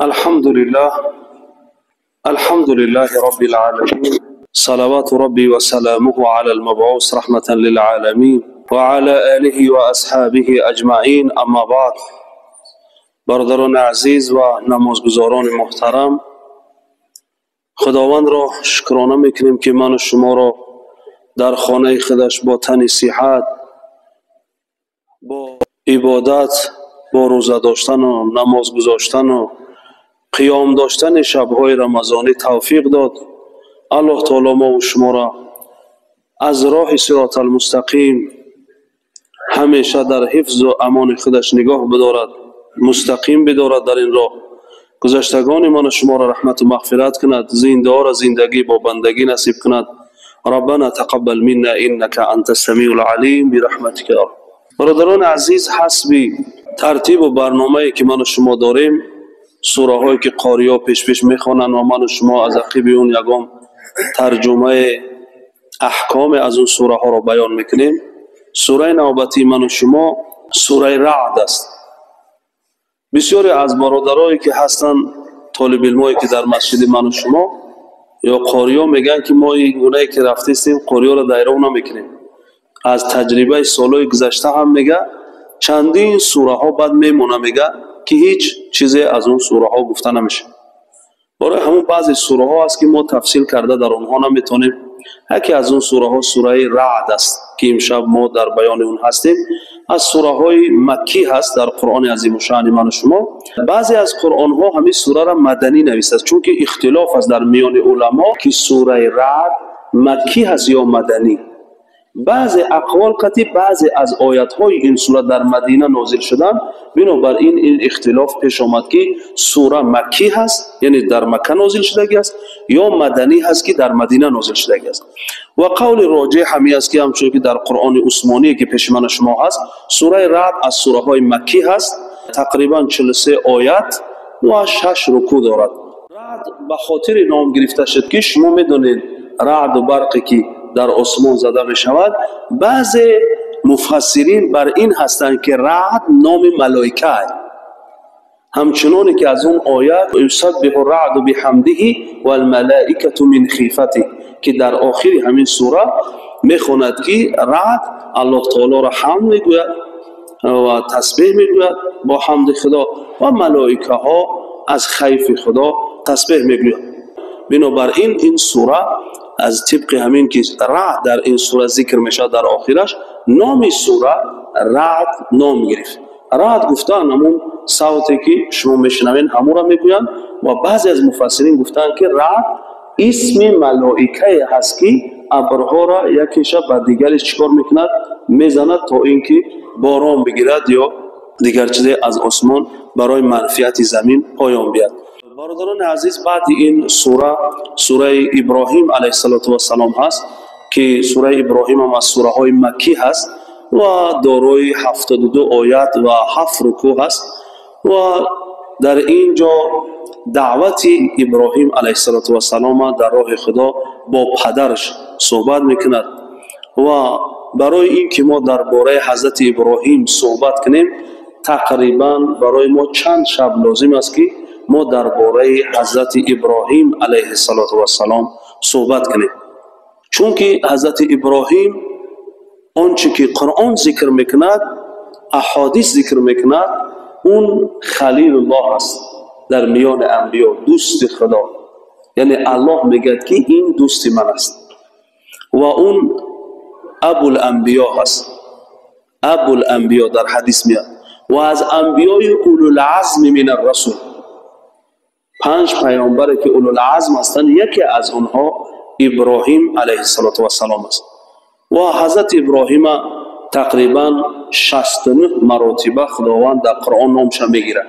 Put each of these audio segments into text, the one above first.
الحمد لله، الحمد لله رب العالمين، صلوات ربي وسلامه على المبعوث رحمة للعالمين وعلى آله وأصحابه أجمعين. اما بعد، برادران عزیز و نمازگزاران محترم، خداوند را شکرانه میکنیم که من و شما را در خانه خودش با تن صحت، با عبادت، با روزه داشتن و نماز گذاشتن و قیام داشتن شب‌های رمضانی توفیق داد. الله تعالی ما و شما را از راه صراط المستقیم همیشه در حفظ و امان خودش نگاه بدارد، مستقیم بدارد در این راه. گذشتگان من و شما را رحمت و مغفرت کند، زنده را زندگی با بندگی نصیب کند. ربنا تقبل منا انك انت السمیع العلیم برحمتک. برادران عزیز، حسب ترتیب و برنامه‌ای که من و شما داریم، سوره هایی که قاری‌ها پیش پیش میخوانند و من و شما از عقب اون یگام ترجمه احکام از اون سوره ها را بیان میکنیم. سوره نوبتی من و شما سوره رعد است. بسیاری از برادرایی که هستن، طالب علمایی که در مسجد من و شما یا قاری‌ها، میگن که ما این گونه که رفتیم قاری‌ها را دایره نمیکنیم. از تجربه سالهای گذشته هم میگه چندین سوره ها بعد میمونه، میگه که هیچ چیزی از اون سوره ها گفته نمیشه. برای همون بعضی سوره ها هست که ما تفصیل کرده در اونها نمیتونیم. یکی از اون سوره ها سوره رعد است که امشب ما در بیان اون هستیم. از سوره های مکی هست در قرآن عظیم الشأن من و شما. بعضی از قرآن ها همین سوره را مدنی نوشته است، چون که اختلاف است در میان علما که سوره رعد مکی هست یا مدنی. بعضی اقوال قطعی بعضی از آیت های این سوره در مدینه نازل شدن، بنابراین این اختلاف پیش آمد که سوره مکی هست، یعنی در مکه نازل شدگی است، یا مدنی هست که در مدینه نازل شدگی است. و قول راجح همی است که همچون که در قرآن عثمانی که پیش من شما هست، سوره رعد از سوره های مکی هست، تقریبا 43 آیت و 6 رکوع دارد. رعد به خاطر نام گرفته شد که شما میدونید رعد و برقی که در آسمان زده می شود، بعضی مفسرین بر این هستند که رعد نام ملائکه است، همچنانی که از اون آیت یسبح الرعد بحمده والملائکه من خیفته که در آخر همین سوره میخواند که رعد الله تعالی را حمد میگوید و تسبیح میگوید با حمد خدا و ملائکه ها از خیف خدا تسبیح میگوید. بنابراین این سوره از طبق همین که رعد در این سوره ذکر میشه در آخرش، نام سوره رعد نام گرفت. رعد گفتن همون صوتی که شما میشنوین همون را میگویند و بعضی از مفسرین گفتن که رعد اسم ملائکه هست که ابرها را یکیش به دیگرش چیکار میکند؟ میزند تا اینکه باران بگیرد یا دیگر چیزی از آسمان برای منفعت زمین پایان بیاد. برادران عزیز، بعد این سوره، سوره ابراهیم علیه السلام هست که سوره ابراهیم هم از سوره های مکی هست و دارای 72 آیت و 7 رکوع هست و در اینجا دعوت ابراهیم علیه السلام در راه خدا با پدرش صحبت میکند و برای این که ما درباره حضرت ابراهیم صحبت کنیم تقریبا برای ما چند شب لازم است که ما درباره حضرت ابراهیم علیه السلام صحبت کنیم، چون که حضرت ابراهیم آنچه که قرآن ذکر میکند، احادیث ذکر میکند، اون خلیل الله است در میان انبیا، دوست خدا، یعنی الله میگه که این دوست من است و اون ابو الانبیا هست. ابو الانبیا در حدیث میاد و از انبیای اولو العزم من الرسول، 5 پیامبر که اولو العزم هستند، یکی از اونها ابراهیم علیه السلام است و حضرت ابراهیم تقریبا 69 مراتبه خداوند در قرآن نامش میگیره.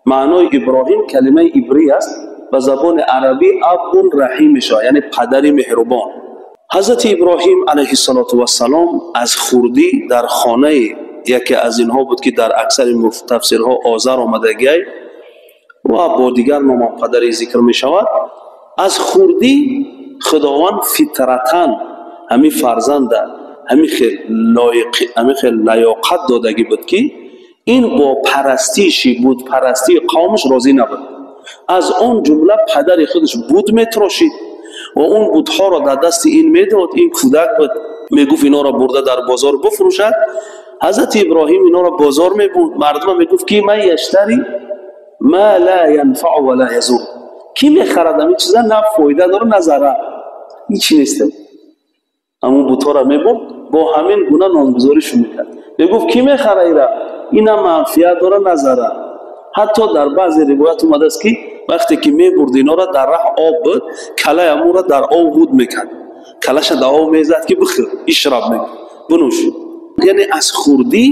معنای ابراهیم کلمه عبری است، به زبان عربی اب رحیم میشه، یعنی پدر مهربان. حضرت ابراهیم علیه السلام از خوردی در خانه یکی از اینها بود که در اکثر تفسیرها آذر آمدگی و با دیگر نام پدری ذکر می شود. از خوردی Худованд фитратан ҳамин фарзанда ҳамин хел лоиқ, ҳамин хел лаёқат додагӣ буд, ки ин бо парастиши будпарастии қавмаш розӣ набуд. Аз он ҷумла падари худаш буд метрошид ва он будҳоро дар дасти ин медод. Ин кӯдак буд, мегуфт инҳоро бурда дар бозор бифурӯшад. Ҳазрати Иброҳим инҳоро бозор мебурд, мардума мегуфт ки ман яштари ма ла янфау ва ла язур, ки мехарад ҳамин чиза, на фоида дорад, на зарар, ҳичи нест. Ҳамун бутҳоро мебурд, бо ҳамин гуна номгузоришон мекард. Мегуфт ки мехара ира, ин на манфиат дорад, на зарар. Ҳатто дар баъзе ривоят омадааст, ки вақте ки мебурд инҳоро, дар раҳ об буд, калаи ҳамонро дар об ҳуд мекард, калаша дар об мезад, ки бихӯр, ишраб мекард, бинӯш. Яъне аз хурдӣ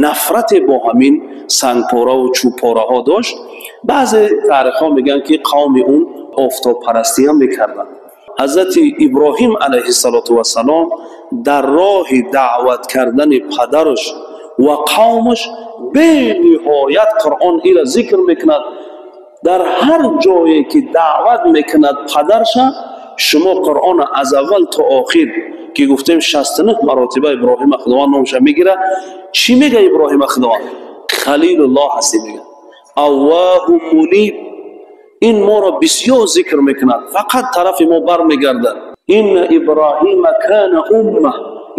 нафрате бо ҳамин сангпораву чӯбпораҳо дошт. Баъзе таърихҳо мегӯянд, ки қавми он офтобпарастӣ ҳам мекарданд. Ҳазрати Иброҳим алайҳиссалоту вассалом дар роҳи даъват кардани падараш ва қавмаш бениҳоят Қуръон ира зикр мекунад. Дар ҳар ҷое ки даъват мекунад падарша, шумо Қуръона аз аввал то охир, ки гуфтем 69 маротиба Иброҳима Худованд номша мегирад. Чӣ мега Иброҳима Худованд? Халилуллоҳ ҳастӣ мега, Аллоҳу муниб. Ин моро бисёр зикр мекунад, фақат тарафи мо бармегардад. Инна Иброҳима кана умма,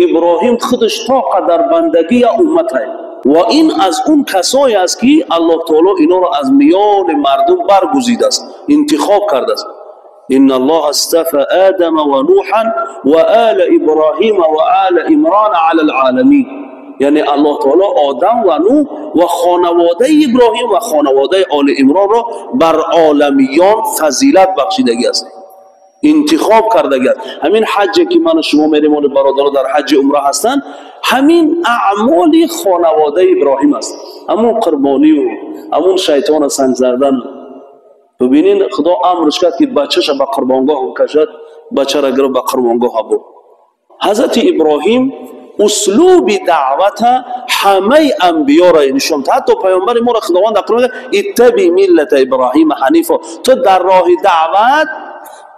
Иброҳим худаш то қадар бандагӣ я умматай. Ва ин аз он касое аст, ки Аллоҳ таоло инҳоро аз миёни мардум баргузидааст, интихоб кардааст. إن الله اصطفى آدم ونوحا وآل إبراهيم وآل عمران على العالمين. یعنی الله تعالی آدم و نوح و خانواده ابراهیم و خانواده آل عمران را بر عالمیان فضیلت بخشیدگی است، انتخاب کردگی است. همین حج که من و شما میریم، اون برادرها در حج عمره هستند، همین اعمال خانواده ابراهیم است، همون قربانی و همون شیطان سنگ زدن. ببینین خدا امرش کرد که بچه‌ش به قربانگاه کشد، بچه را گرفت به قربانگاه برد. حضرت ابراهیم اسلوب دعوت همه انبیا را نشون داد. حتی پیامبر ما را خداوند قرآن اتبع ملت ابراهیم حنیفا، تو در راه دعوت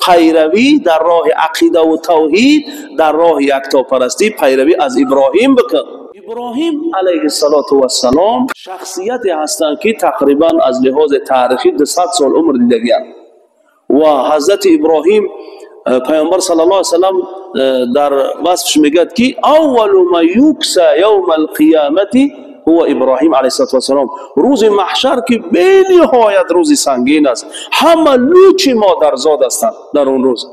پیروی، در راه عقیده و توحید، در راه یکتاپرستی پیروی از ابراهیم بکن. ابراهیم علیه الصلاة والسلام شخصیتی هستند که تقریبا از لحاظ تاریخی 200 سال عمر دیدگی‌اند. و حضرت ابراهیم، پیامبر صلی الله علیه وسلم در وصفش میگه که اول ما یکسى یوم القیامت هو ابراهیم علیه الصلاة والسلام. روز محشر که بینهایت روز سنگین است، همه لوچ مادرزاد هستند در اون روز.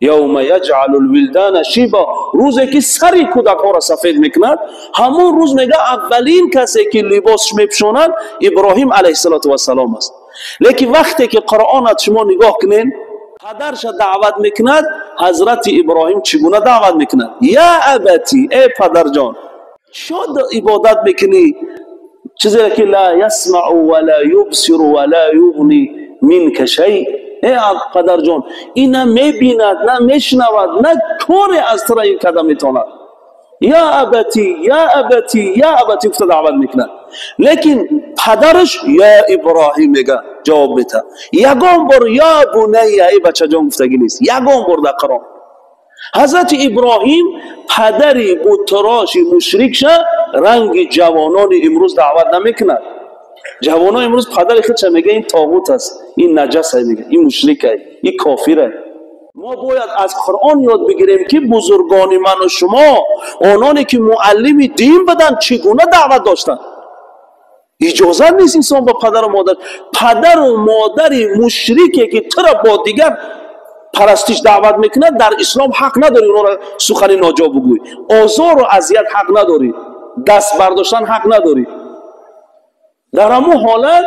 یوم یجعل الولدان شیبا، روزی که سری کودک ها را سفید میکند، همون روز میگه اولین کسی که لباسش میپوشانند ابراهیم علیه الصلاة والسلام است. لیکن وقتی که قرآن از شما نگاه کنین، پدرش دعوت میکند، حضرت ابراهیم چگونه دعوت میکند؟ یا ابتی، ای پدر جان، شاد عبادت میکنی چیزی که لا یسمع ولا یبصر ولا یغنی منک شیء. ای پدر جان، این نه میبیند، نه میشنود، نه کاری از تو این کده میتواند. یا ابتی، یا ابتی، یا ابتی گفته دعوت میکند. لیکن پدرش یا ابراهیم میگه، جواب میده. یگان بار یا بنی، ای بچه جان گفتگی نیست یگان بار در قرآن. حضرت ابراهیم پدری بتراش مشرک شه رنگ جوانان امروز دعوت نمیکند. جوانان امروز پدر خودش میگه این طاغوت است، این نجس است، میگه این مشرک است، این کافر است. ما باید از قرآن یاد بگیریم که بزرگان من و شما، آنانی که معلم دین بدن، چگونه دعوت داشتن. اجازه نیست انسان با پدر و مادر، پدر و مادر مشرکی که تو را با دیگر پرستش دعوت میکند، در اسلام حق نداری اونا را سخن ناجا بگویی، آزار و اذیت حق نداری، دست برداشتن حق نداری. در همون حالت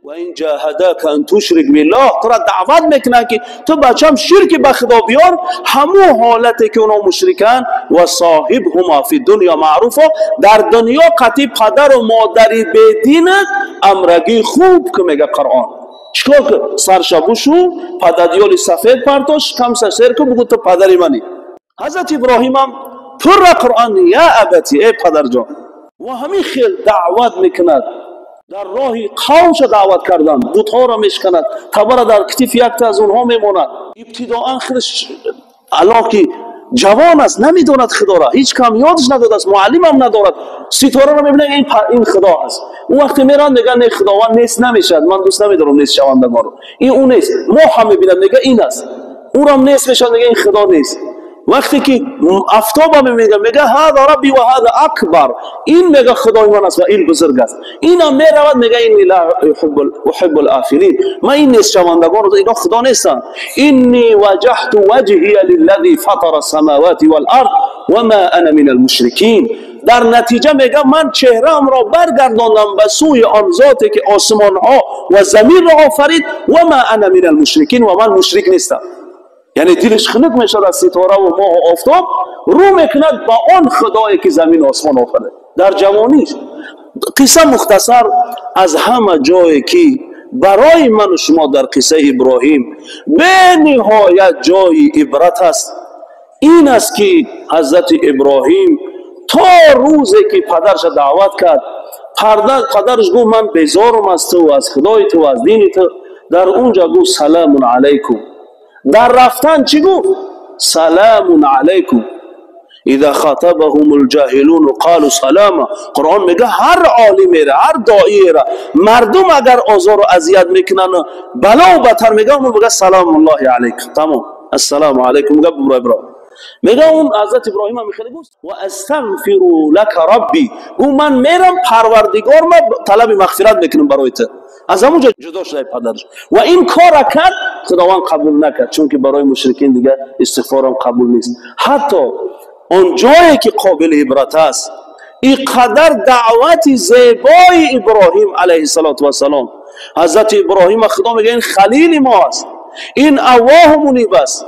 و این جاهداک ان تشرک بالله، تو را دعوت میکنن که تو بچم شرک به خدا بیار، همون حالتی که اونا مشرکن. و صاحبهما فی دنیا معروفا، در دنیا قطعی پدر و مادری بدینت امرگی خوب که میگه قرآن. چیکار کن؟ سرشا بشو، پددیال سفید پرتاش، کم سر کن، بگو تو پدری منی. حضرت ابراهیم هم پر قرآن یا ابتی، ای پدر جان. و همین خیل دعوت میکند، در راه قومش دعوت کردن، بتها را میشکند، تبر در کتف یک تا از اونها میماند. ابتداعا خودش Аллоҳ ки ҷавон аст, намедонад Худоро, ҳеҷ кам ёдаш надодааст, муаллимам надорад, ситораро мебинад, ин Худо аст. Ӯ вақте меравад, мегӯяд не, Худованд нест намешавад, ман дӯст намедорам нест шавандагонро. Ин ӯ нест. Моҳ ҳам мебинад, мегӯяд ин аст. Ӯрам нест мешавад, мегӯяд ин Худо нест. Вақте ки афтоба мегӯяд, мегӯяд ҳаза рабби ва ҳаза акбар, ин мегӯяд Худои ман аст ва ин бузург аст. Инам меравад, мегӯяд инни ла уҳиббул офилин, ман ин нестшавандагонро, ино Худо нестанд. Инни ваҷаҳту ваҷҳия лиллази фатара самавати вал ард ва ма ана минал мушрикин. Дар натиҷа мегӯяд ман чеҳраамро баргардондам ба сӯи он зоте ки осмонҳо ва заминро офарид, ва ма ана минал мушрикин, ва ман мушрик нестам. Яъне дилаш хунук мешавад аз ситора ва моҳу офтоб, рӯ мекунад ба он Худое ки замин осмон офарид. Дар ҷавониш қисса мухтасар аз ҳама ҷое ки барои ману шумо дар қиссаи Иброҳим бениҳоят ҷои ибрат аст, ин аст ки ҳазрати Иброҳим то рӯзе ки падарша даъват кард, падараш гуфт ман безорум аз ту, аз Худои ту, аз дини ту. Дар унҷа гуфт саламун алайкум. Дар рафтан чӣ гуфт? Саламун алайкум. Иза хатабаҳум алҷоҳилун қолу салама. Қуръон мегӯяд ҳар олимеро, ҳар доиеро мардум агар озору азият мекунанд, балову батар мегӯяд, он мегӯяд саламуллоҳи алайкум. Тамом, ассалому алайкум мегӯяд, бубро ибро. Мегӯяд он ҳазрат Иброҳим ҳам хеле гуфт ва астағфиру лака рабби, гуфт ман мерам парвардигор ма талаби мағфират мекунам барои ту. Аз ҳамон ҷо ҷудо шуда падараш ва ин кора кард, Худованд қабул накард, чунки барои мушрикин дигар истиғфорам қабул нест. Ҳатто он ҷое ки қобили ибрат аст, ин қадар даъвати зебои Иброҳим алайҳиссалоту вассалом. Ҳазрати Иброҳима Худо мегӯяд ин халили мо аст, ин аввоҳу муниб аст,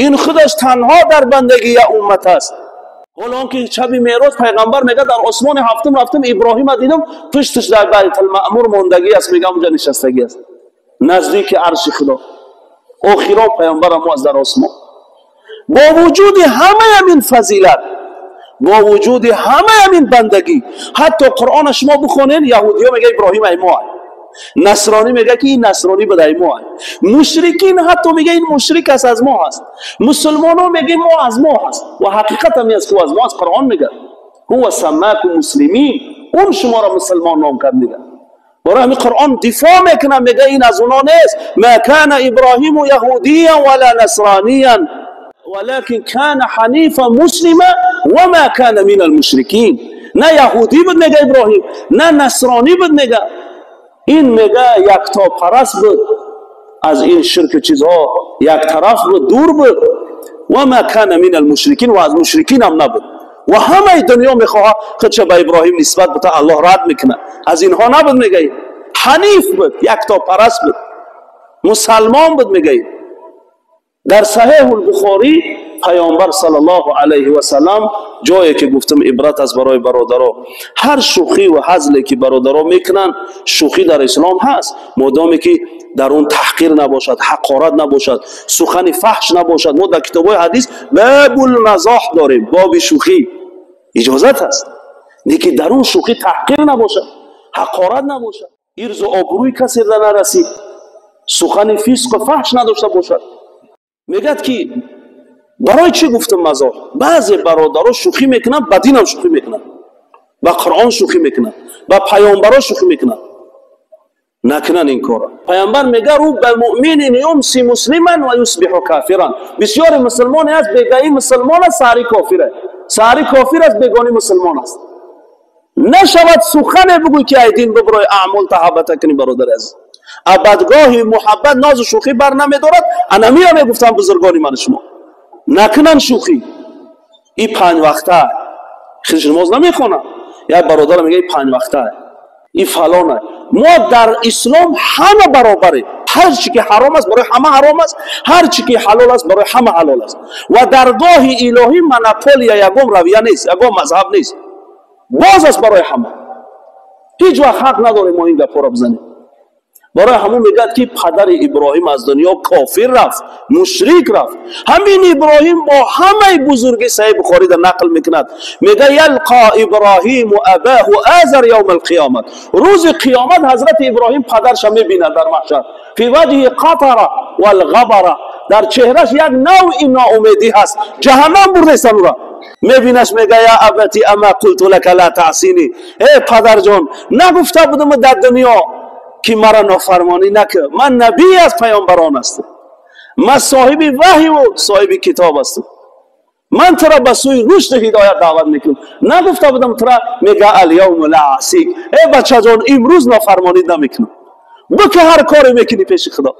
ин худаш танҳо дар бандагии як уммат аст. ҳоло он ки шаби меърож пайғамбар мегӯяд дар осмони ҳафтум рафтам, Иброҳима дидам, пушташ дар Байтулмаъмур мондагӣ аст, мегӯям онҷа нишастагӣ аст, наздики арши Худо. Охирон пайғамбарам мо аст дар осмон. Бо вуҷуди ҳамаи ҳамин фазилат, бо вуҷуди ҳамаи ҳамин бандагӣ, ҳатто Қуръона шумо бихонед, яҳудиё мегӯяд Иброҳим ай мо аст, насронӣ мегӯяд ки ин насронӣ буд ай мо аст, мушрикин ҳатто мегӯяд ин мушрик аст, аз мо ҳаст, мусулмонон мегӯяд мо аз мо ҳаст. Ва ҳақиқат ҳам ин аст ки аз мо аст. Қуръон мегӯяд ҳува саммакум муслимин, он шуморо мусулмон ном кард. Мегӯяд барои ҳамин Қуръон дифоъ мекунад, мегӯяд ин аз оно нест. Ма кана Иброҳиму яҳудиян вала насрониян валакин кана ҳанифа муслима ва ма кана мин алмушрикин. На яҳудӣ буд мегӯяд Иброҳим, на насронӣ буд мегӯяд, ин мегӯяд яктопараст буд, аз ин ширку чизҳо як тараф буд, дур буд. Ва ма кана мин алмушрикин, ва аз мушрикин ҳам набуд. Ва ҳамаи дунё мехоҳад худша ба Иброҳим нисбат бита, Аллоҳ рад мекунад. Аз инҳо набуд мегӯяд, ҳаниф буд, яктопараст буд, мусалмон буд мегӯяд. Дар Саҳеҳул Бухорӣ Пайғамбар саллаллоҳу алайҳи васаллам ҷое ки гуфтам ибрат аст барои бародаро, ҳар шӯхӣ ва ҳазле ки бародаро мекунанд, шӯхӣ дар ислом ҳаст, модоме ки дар он таҳқир набошад, ҳақорат набошад, сухани фаҳш набошад. Мо дар китобҳои ҳадис бобул мазоҳ дорем, боби шӯхӣ иҷозат аст, лекин дар он шӯхӣ таҳқир набошад, ҳақорат набошад, ирзу обрӯи касе нарасид, сухани фисқу фаҳш надошта бошад. Мегӯяд ки барои чӣ гуфтам мазоҳ? Баъзе бародаро шӯхӣ мекунанд, ба динам шӯхӣ мекунанд, ба Қуръон шӯхӣ мекунанд, ба паёмбаро шӯхӣ мекунанд. Накунанд ин корро. Паёмбар мегӯяд рубба муъминин юмси муслиман ва юсбиҳу кофиран. Бисёре мусулмоне аст, бегаӣ мусулмон аст, саҳарӣ кофир аст, саҳарӣ кофир аст, бегонӣ мусулмон аст. Нашавад сухане бигӯй ки ай дин бибурой, аъмол таҳаббата кунӣ. Бародари азиз, абадгоҳи муҳаббат нозу шӯхӣ бар намедорад. Анамира мегуфтанд бузургони ман шумо, накунанд шӯхӣ. И панҷ вақта худш намоз намехонад, як бародар мегӯяд и панҷ вақта, и фалона. Мо дар ислом ҳама баробарем. Ҳар чӣ ки ҳаром аст барои ҳама ҳаром аст, ҳар чӣ ки ҳалол аст барои ҳама ҳалол аст. Ва даргоҳи илоҳӣ монополия ягон равия нест, ягон мазҳаб нест, боз аст барои ҳама. Ҳеҷ вақт ҳақ надорем мо ин гапҳоро бизанем. Барои ҳамон мегӯяд ки падари Иброҳим аз дунё кофир рафт, мушрик рафт. Ҳамин Иброҳим бо ҳамаи бузургӣ Саҳеҳи Бухорида нақл мекунад, мегӯяд ялқо Иброҳиму абаҳу Азар явма алқиёмат. Рӯзи қиёмат ҳазрати Иброҳим падарша мебинад дар маҳшар. фи ваҷҳи қатара валғабара, дар чеҳраш як навъи ноумедӣ ҳаст, ҷаҳаннам бурдаистан ӯра. Мебинаш, мега: я абати, ама қулту лака ла таъсини, э падарҷон, нагуфта будум дар дунё ки мара нофармонӣ накун? Ман набӣ аз паёмбарон ҳастам, ман соҳиби ваҳю соҳиби китоб ҳастам, ман тура ба сӯи рушду ҳидоят даъват мекунам, нагуфта будам тура? Мега: алявму ла асик, э бачаҷон, имрӯз нофармонӣ намекунам, бика ҳар коре мекунӣ пеши Худо.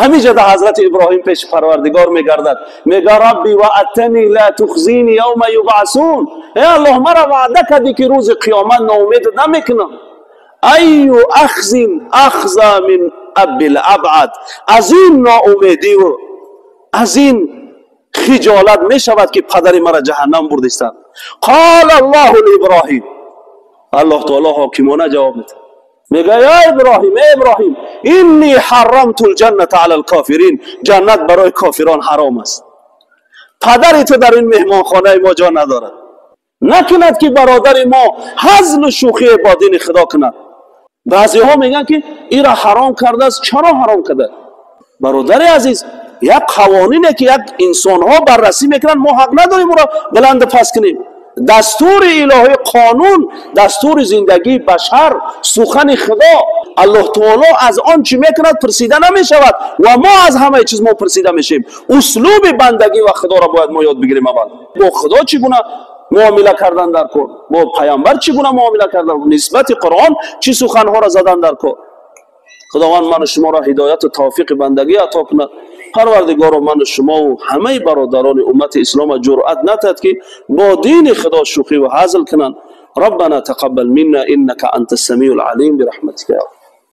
Ҳамиҷа да ҳазрати Иброҳим пеши Парвардигор мегардад, мега: рабби ваъдтани ла тухзини явма юбъасун, э Аллоҳ, мара ваъда кардӣ, ки рӯзи қиёмат ноумедат намекунам. Айю ахзин ахза мин абил абъад, аз ин ноумедиву аз ин хиҷолат мешавад, ки падари мара ҷаҳаннам бурдистанд. Қол Аллоҳу либроҳим, Аллоҳ таоло ҳокимона ҷавоб медиҳад, мега: я Иброҳим, э Иброҳим, инни ҳарамту лҷанната ала лкофирин, ҷаннат барои кофирон ҳаром аст. Падари ту дар ин меҳмонхонаи мо ҷо надорад. Накунад, ки бародари мо ҳазлу шӯхие бо дини Худо кунад. Баъзеҳо мегӯянд, ки ира ҳаром кардааст. Чаро ҳаром карда? Бародари азиз, як қавонине, ки як инсонҳо баррасӣ мекунанд, мо ҳақ надорем ӯро баланду паст кунем. Дастури илоҳӣ, қонун, дастури зиндагии башар, сухани Худо, Аллоҳ таоло аз он чӣ мекунад пурсида намешавад ва мо аз ҳамаи чиз мо пурсида мешавем. Услуби бандагӣ ва Худоро бояд мо ёд бигирем. Аввал бо Худо чӣ гуна муомила кардан дар кор, бо паямбар чӣ гуна муомила кардан, нисбати Қуръон чӣ суханҳоро задан дар кор. Худованд ману шуморо ҳидояту тавфиқи бандагӣ ато кунад. Парвардигоро, ману шумову ҳамаи бародарони уммати ислома ҷуръат натад, ки бо дини Худо шӯхӣ ва ҳазл кунанд. ربنا تقبل منا إنك أنت السميع العليم برحمتك يا رب.